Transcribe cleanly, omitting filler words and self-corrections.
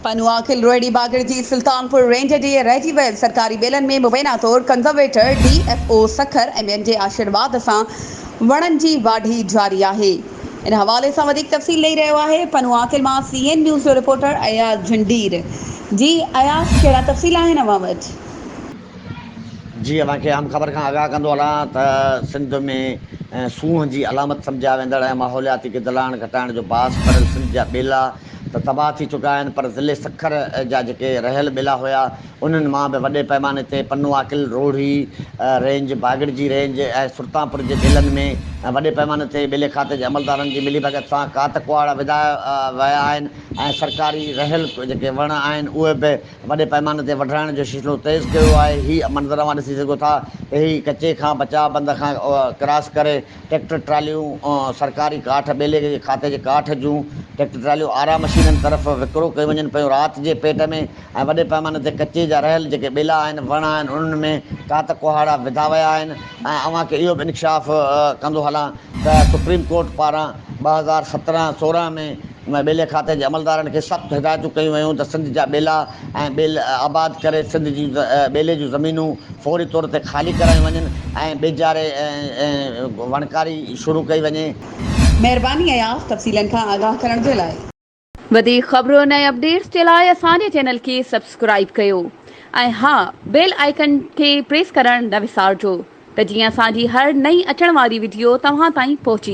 پنوعاقل روهڙي باگڙ جي سلطانپور رينج جي رهجي ويل سرڪاري ٻيلن ۾ مبينا طور conservator, D F O Sukkur ۽ ٻين جي آشيرواد سان وڻن جي واڍي جاري آهي. ان حوالي سان وڌيڪ تفصيل ڏئي رهيو آهي پنوعاقل مان سي اين نيوز جو رپورٽر اياز جهنڊير. جي اياز ڪهڙا تفصيل آهن اوهان وٽ؟ جي اوهان کي اهم خبر کان آگاهه ڪندو هلان ته سنڌ ۾ سونهن جي علامت سمجهيا ويندڙ ۽ ماحولياتي گدلاڻ گهٽائڻ جو باعث بڻيل سنڌ جا ٻيلا ته تباهه ٿي چڪا آهن پر ضلعي سکر جا جيڪي رهيل ٻيلا هيا انهن مان به وڏي پئماني تي پنوعاقل، روهڙي رينج، باگڙجي رينج ۽ سلطانپور جي ٻيلن ۾ وڏي پئماني تي ٻيلي کاتي جي عملدارن جي ملي ڀڳت سان ڪات ڪهاڙا وڌا ويا آهن ۽ سرڪاري رهيل جيڪي وڻ آهن اهي به وڏي پئماني تي وڍرائڻ جو سلسلو تيز ڪيو ويو آهي. هي منظر اوهان ڏسي سگهو ٿا ته هي ڪچي کان بچاء بند کان ڪراس ڪري ٽريڪٽر ٽراليون سرڪاري ڪاٺ ٻيلي جي کاتي جي ڪاٺ جون ٽريڪٽر ٽراليون آرا مشينن طرف وڪرو ڪيون وڃن پيون رات جي پيٽ ۾ ۽ وڏي پئماني تي ڪچي جا رهيل جيڪي ٻيلا آهن وڻ آهن انهن ۾ ڪات ڪهاڙا وڌا ويا آهن ۽ اوهان کي اهو به انڪشاف ڪندو هلان ته سپريم ڪورٽ پاران 2017 16 ۾ ٻيلي کاتي جي عملدارن کي سخت هدايتون ڪيون ويون ته سنڌ جا ٻيلا ۽ ٻيل آباد ڪري سنڌ جي ٻيلي جون زمينون فوري طور تي خالي ڪرايون وڃن ۽ ٻيجاري ۽ وڻڪاري شروع ڪئي وڃي. مهرباني اياز تفصيلن کان آگاهه ڪرڻ جي لاء. وڌيڪ خبرن ۽ اپڊيٽس جي لاء اسان جي چينل کي سبسڪرائيب ڪيو ۽ ها بيل آئيڪن کي پريس ڪرڻ نه وسارجو ته جيئن اسان جي هر نئين اچڻ واري وڊيو توهان تائين پهچي.